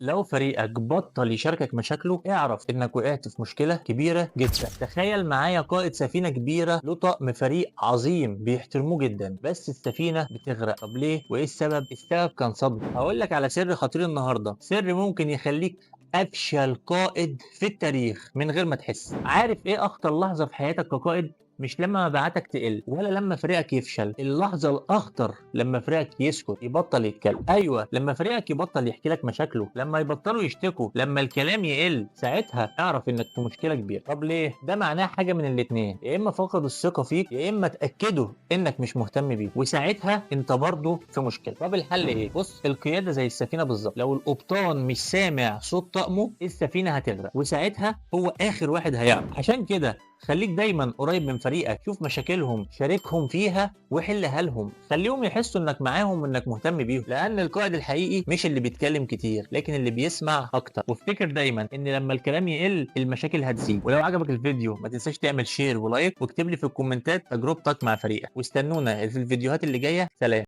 لو فريقك بطل يشاركك مشاكله، اعرف انك وقعت في مشكلة كبيرة جدا. تخيل معايا قائد سفينة كبيرة له طقم فريق عظيم بيحترموه جدا، بس السفينة بتغرق. طب ليه وايه السبب؟ السبب كان صدمة. هقول لك على سر خطير النهارده، سر ممكن يخليك افشل قائد في التاريخ من غير ما تحس. عارف ايه اخطر لحظة في حياتك كقائد؟ مش لما مبيعاتك تقل ولا لما فريقك يفشل، اللحظة الأخطر لما فريقك يسكت، يبطل يتكلم. أيوة، لما فريقك يبطل يحكي لك مشاكله، لما يبطلوا يشتكوا، لما الكلام يقل، ساعتها اعرف إنك في مشكلة كبيرة. طب ليه؟ ده معناه حاجة من الاتنين، يا إما فقدوا الثقة فيك، يا إما تأكدوا إنك مش مهتم بيه، وساعتها أنت برضه في مشكلة. طب الحل إيه؟ بص، القيادة زي السفينة بالظبط، لو القبطان مش سامع صوت طقمه السفينة هتغرق، وساعتها هو آخر واحد هيعرف. عشان كده خليك دايما قريب من فريقك، شوف مشاكلهم، شاركهم فيها وحلها لهم، خليهم يحسوا انك معاهم وانك مهتم بيهم، لان القائد الحقيقي مش اللي بيتكلم كتير لكن اللي بيسمع اكتر. وافتكر دايما ان لما الكلام يقل المشاكل هتزيد. ولو عجبك الفيديو ما تنساش تعمل share و like، واكتب لي في الكومنتات تجربتك مع فريقك، واستنونا في الفيديوهات اللي جاية. سلام.